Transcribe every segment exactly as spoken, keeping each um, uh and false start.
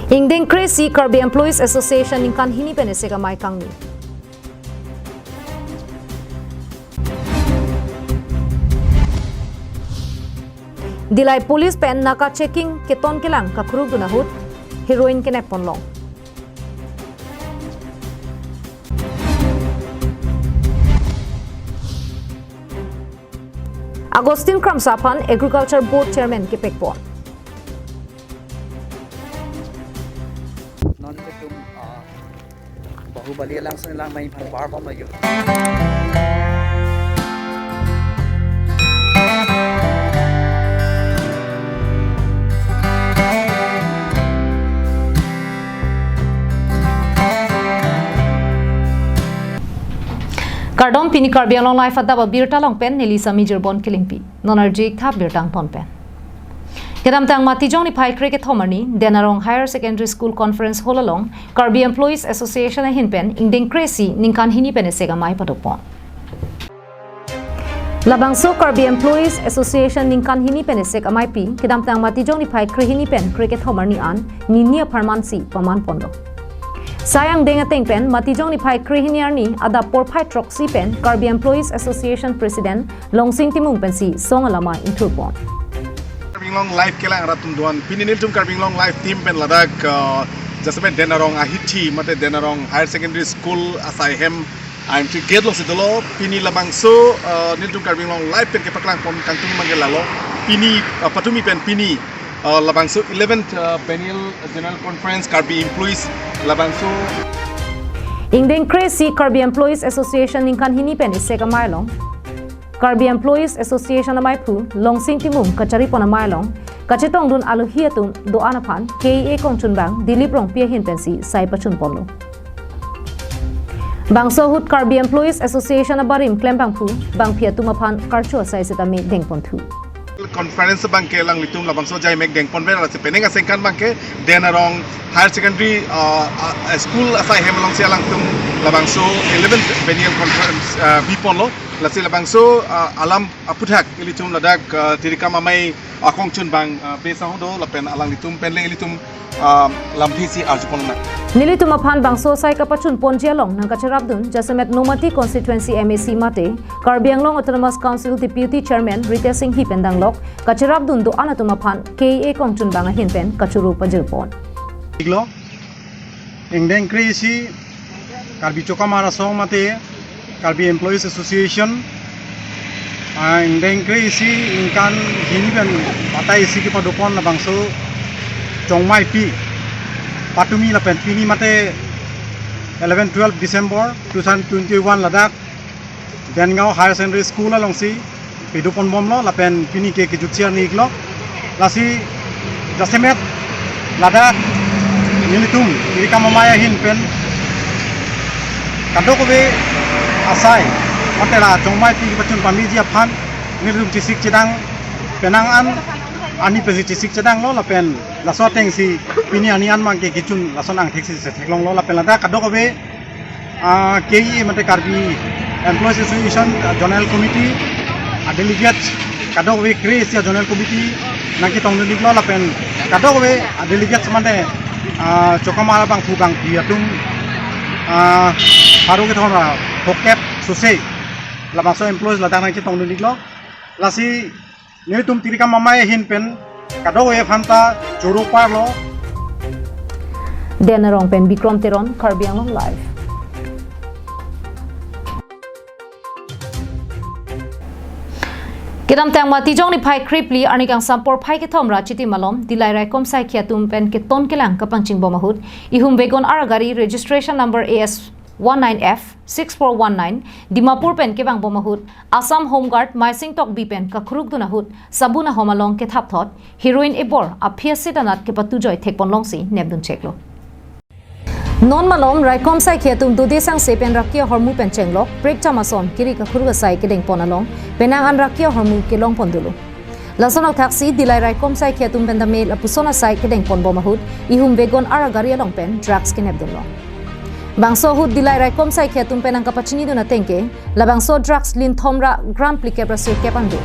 Ingdeng kre-isi Karbi Employees Association ningkan hini pen esek amei kangni. Dillai police pen naka checking keton kelang kakrukdun ahut heroin kenep ponlong. Augustine Kramsa aphan Agriculture Board Chairman kepekpon. Non ketum, ah, Bahubali alang sun lang mai phan bar bom lagi. Kardom, pini Karbi Anglong Live adap abirta along pen neli Sami Jirbon Kilingpi. Non arju-ik tha birta angton pen. Kedamtang Matijong niphai kre kethom arni, Denarong Higher Secondary School Conference Hall along Karbi Employees Association ahin pen ingdeng kre-isi ningkan hini pen esek amei padopon. Labangso Karbi Employees Association ningkan hini pen esek ameipi kedamtang Matijong niphai kre hini pen kre kethom arni an nini apharman si paman ponlo. Sai angdeng ateng pen Matijong niphai kre hini arni adap porphai throksi pen Karbi Employees Association President Longsing Timung pensi song alamei ingthurpon. Karbi Anglong Live kelang rat atum doan. Pini nelitum Karbi Anglong Live team pen ladak, uh, jasemet Denarong ahithi mate Denarong Higher Secondary School asai hem entry gate alongsi dolo. Pini labangso, uh, nelitum Karbi Anglong Live pen kepaklang pon kangtung mangke lalo. Pini, uh, patumi pen pini, uh, labangso eleventh, uh, Biennial General Conference Karbi Employees labangso. Ingdeng kre-isi Karbi Employees Association ningkan hini pen esek amei along Karbi Employees Association ameiphu Longsing Timung kacharipon amei along kachetongdun alohi atum do-an aphan K E A kongchunbang Dilip Rongpi ahin pensi sai pachunponlo. Bangso ahut Karbi Employees Association abarim klembangphu bangphi atum aphan karcho asai setame dengponthu. Conference abangke alanglitum labangso ajaimek dengponver, lasi penang aningkan abangke Denarong Higher Secondary, uh, uh, School asai hem alongsi alangtum labangso eleventh Biennial Conference, uh, biponlo. Lasi labangso, ah, alam aputhak ilitum ladak, ah, tirikam amei akongchunbang, ah, Bey Sangho do lapen alanglitum pen le ilitum, ah, lamthe si arjuponlonang. Nelitum aphan bangso asai kapachunponji along nangkacherapdun jasemet Nomati Constituency M A C mate Karbi Anglong Autonomous Council Deputy Chairman Ritesh Enghee pen danglok kacherapdun do-an atum aphan K E A kongchunbang ahin pen kachoro pajirpon. Iglo. Ingdeng kre-isi Karbi Chokamar Asong mate Karbi Employees Association, ah, ingdeng kre-isi ningkan hini pen batai isi kepadopon labangso chongmeipi patumi lapen pini mate eleven twelve December two thousand twenty-one ladak Dengaon Higher Secondary School alongsi pedopon bomlo lapen pini ke kejutsi arni iklo. Lasi jasemet ladak nelitum tirikam amei ahin pen kadokave asai mate la chongmeipi kepachun pameji aphan nelitum chesik chedang penang an ani pensi chesik chedanglo lapen laso atengsi pini arni an abangke kejun lason angthek si theklonglo lapen ladak kadokave ah, K E A mate Karbi Employees Association, ah, Zonal Committee, ah, delegates kadokave kre-isi, ah, Zonal Committee nangketongdun iklo lapen kadokave, ah, delegates mate, ah, Chokamar abangphu bangphi atum, ah, pharo kethom ra hokep sose labangso employees ladak nangketongdun iklo. Lasi nelitum tirikam amei ahin pen kadokave aphanta choro parlo. Denarong pen Bikrom Teron, Karbi Anglong Live. Kedamtang Matijong niphai krephli arni kangsam porphai kethom ra Chiti malom Dillai raikom saikhi atum pen keton kelang kapangching bom ahut ihum wagon ar agari registration number A S one nine F six four one nine Dimapur pen kevang bom ahut Assam Home Guard Maising Tokbi pen kakrukdun ahut sabun ahom along kethapthot heroin ebor aphi asit anat kepatujoi thekponlongsi nepdun cheklo. Non malom raikom saikhi atum dode sangse pen raki ahormu pen chenglok prekjam ason kiri kakruk asai kedengpon along penang an raki ahormu kelongpon dolo. Lason athak si Dillai raikom saikhi atum pen tame lapuson asai kedengpon bom ahut ihum wagon ar agari along pen drugs kenepdunlo. Bangso ahut Dillai raikom saikhi atum pen nangkapachinidun atengke labangso drugs linthom ra gram phlikep ra sirkep an do.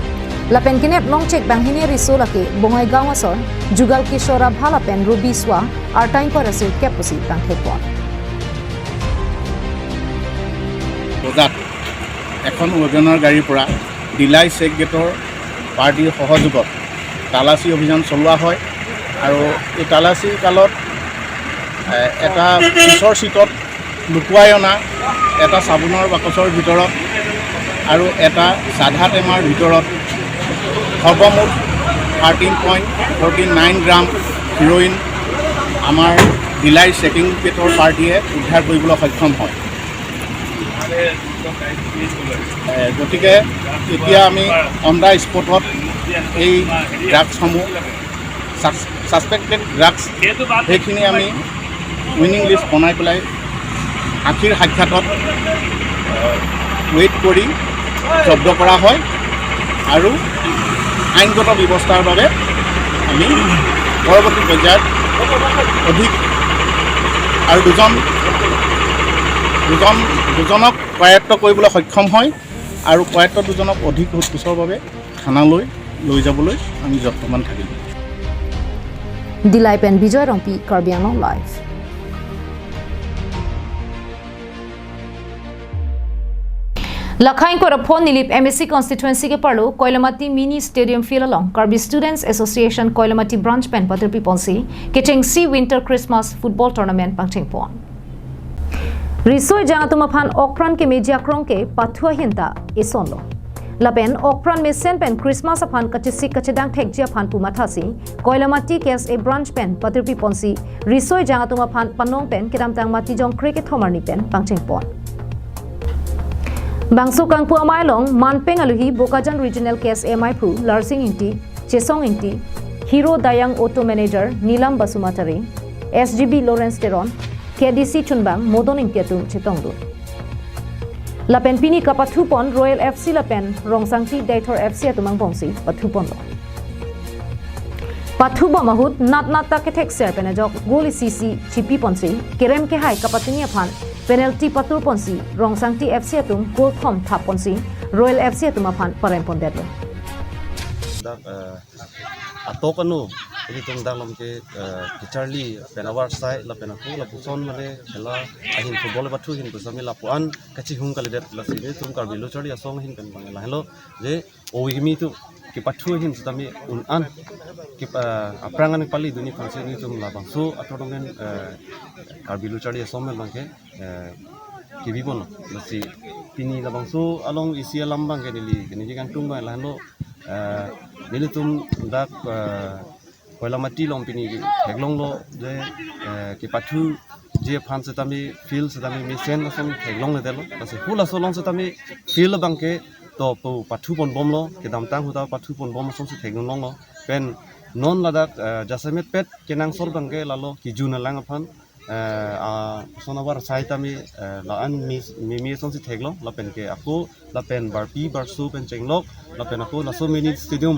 Lapen kenep Longchek banghini riso lake Bongaigaon asor Jugal Kishore Rabha lapen Rubi Swa arta ingkoi ra sirkep pusi bangthekpon. বজাত এখন ৱেগনাৰ গাড়ীৰ পৰা delay check গেটৰ পাৰ্টিৰ সহযোগত তালাচী অভিযান চলোৱা হয় আৰু এই তালাচীৰ কালত, এ, এটা পিছৰ চিটত লুকুৱাই অনা এটা চাবোনৰ বাকচৰ ভিতৰত আৰু এটা চাধা টেমাৰ ভিতৰত সৰ্বমুঠ থাৰ্টিন পইণ্ট ফৰ্টি নাইন গ্ৰাম হিৰইন আমাৰ ডিলাই চেকিং গেটৰ পাৰ্টিয়ে উদ্ধাৰ কৰিবলৈ সক্ষম হয়। এ, গতিকে এতিয়া আমি অন দা স্পটত এই ড্ৰাগছসমূহ, ছাছ-, ছাছপেক্টেড ড্ৰাগছ, সেইখিনি আমি উইনিং লিষ্ট বনাই পেলাই আখিৰ সাক্ষাতত, এ, ৱেইট কৰি জব্দ কৰা হয় আৰু আইনগত ব্যৱস্থাৰ বাবে আমি পৰৱৰ্তী পৰ্যায়ত অধিক আৰু দুজন, দুজন, দুজনক কৰায়ত্ত কৰিবলৈ সক্ষম হয় আৰু কৰায়ত্ত দুজনক অধিক সোধ পোছৰ বাবে থানালৈ লৈ যাবলৈ আমি যত্নৱান থাকিম। Dilai pen Bijoy Rongpi, Karbi Anglong Live. Lakha ingkoi ra pho Nilip M A C constituency ke-arlo Koilamati Mini Stadium Field along Karbi Students Association Koilamati Branch pen patirpi ponsi kechengsi Winter Christmas Football Tournament pangchengpon. Riso ejang atum aphan okpran kemeji akrong ke pathu ahin ta esonlo. Lapen okpran mesen pen Christmas aphan kachesik kachedang thekji aphan pu mathasi Koilamati K S A Branch pen patirpi ponsi riso ejang atum aphan panong pen kedamtang Matijong kre-kethom arni pen pangchengpon. Bangso kangpu amei along manpeng aluhi Bokajan Regional K S A meiphu Larsing Ingti, Chesong Ingti, Hero Dayang Auto Manager Nilam Basumatary, S G B Lawrence Teron, K D C chunbang Modon Ingti atum chetongdun. Lapen pini kapathupon Royal F C lapen Rongsangti Deithor F C atum angbongsi pathuponlo. Pathubom ahut nat nat ta kethekser pen ajok goal isi isi chipiponsi kerem kehai kapatini aphan penalty paturponsi Rongsangti F C atum goal thom thapponsi Royal F C atum aphan parempondetlo. Dak, eh, atok anu, ilitum dak lom ke, eh, kacharli pen avarsai lapen ako lapuson mane khela ahin football pathu ahin pusami lapuan kachihung kalidet lasi nelitum Karbi Lo Charli Asong ahin pen bang lahelo je owi kimi tu kepathu ahin sitame un-an kep-, eh, aphrang an pali dunji aphansi nelitum labangso a-tournament, eh, Karbi Lo Charli Asong pen bang ke, eh, kebiponlo. Lasi pini labangso along isi alam bang ke neli, neli kangtung bang lahenlo, eh, nelitum dak, eh, Koilamati along pini theklonglo je, eh, kepathuji aphan sitame field sitame mesen ason theklongledetlo. Lasi halaso along sitame field bang ke to pu pathuponbomlo, kedamtang ahut ta pathuponbom asonsi theklonglo. Pen non ladak, eh, jasemet pet kenangsot bang ke lalo kejun alang aphan, eh, a, son avarsai tame, eh, la-an mi, mi, mi asonsi theklo, lapen ke ako, lapen barpi barso pen chenglok, lapen ako laso mini stadium,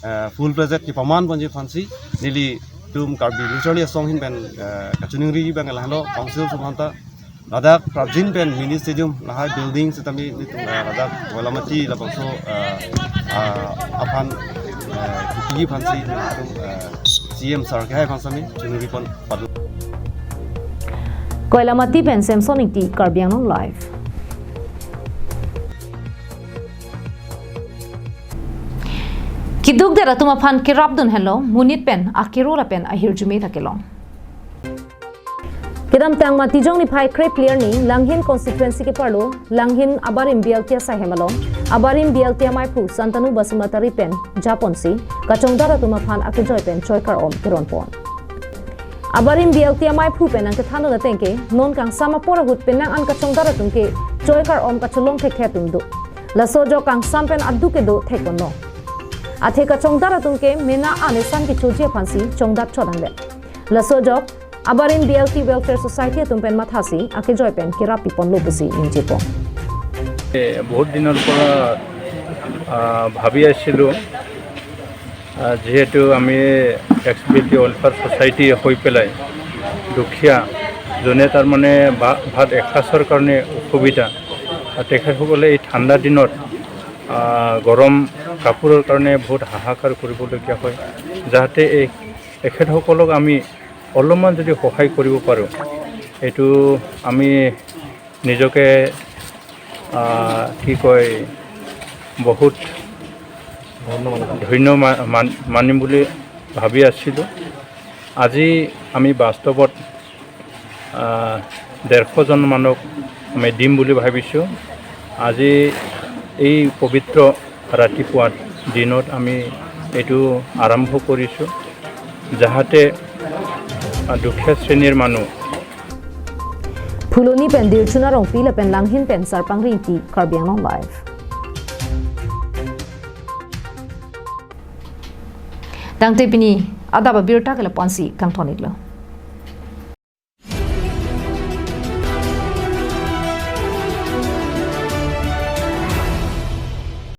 eh, full-fledged kepamanponji aphansi, nelitum Karbi Lo Charli Asong ahin pen, eh, kachiningri bang lahelo council atum aphanta, ladak prapjin pen mini stadium lahai building sitame nelitum, eh, ladak Koilamati labangso, eh, eh, aphan, eh, kipiji aphansi nelitum, eh, C M sir kehai aphan sitame chiningri pon padu. Koilamati pen Samson Ingti, Karbi Anglong Live. Keduk det atum aphan kerapdun henlo monit pen akero lapen ahirjume ta kelong. Kedamtang Matijong niphai kre-phli arni Langhin constituency ke-arlo Langhin Abarim B L T asaihem along Abarim B L T ameiphu Santanu Basumatary pen japonsi kachongdat atum aphan akejoi pen choi kar-om keronpon. Abarim B L T ameiphu pen nangkethan ateng ke non kangsam apor ahut penang an kachongdat atum ke choi kar-om kacholong thekthe atum do. Laso ajok kangsam pen aduk kedo thekponlo. Athe kachongdat atum ke mena an esam kechoji aphansi chongdat chot angle. Laso ajok Abarim B L T Welfare Society atum pen mathasi akejoi pen kerap piponlo pusi ningjepon. এ, বহুত দিনৰ পৰা, আহ, ভাবি আছিলোঁ, আহ, যিহেতু আমি x B L টি welfare society হৈ পেলাই দুখীয়া, যোনে তাৰমানে ভা-, ভাত এসাঁজৰ কাৰণে অসুবিধা, আৰু তেখেতসকলে এই ঠাণ্ডা দিনত, আহ, গৰম কাপোৰৰ কাৰণে বহুত হাহাকাৰ কৰিবলগীয়া হয়। যাতে এই এখেতসকলক আমি অলপমান যদি সহায় কৰিব পাৰোঁ, এইটো আমি নিজকে, আহ, কি কয়, বহুত ধন্য মা-, মান-, মানিম বুলি ভাবি আছিলোঁ। আজি আমি বাস্তৱত, আহ, ডেৰশ জন মানুহক আমি দিম বুলি ভাবিছোঁ। আজি এই পবিত্ৰ ৰাতিপুৱাত, দিনত আমি এইটো আৰম্ভ কৰিছোঁ, যাহাতে, আহ, দুখীয়া শ্ৰেণীৰ মানুহ Phuloni pen Dirchuna Rongpi lapen Langhin pen Sarpang Ringti, Karbi Anglong Live. Tangte pini adap abirta ke lapu-ansi kangton-iklo.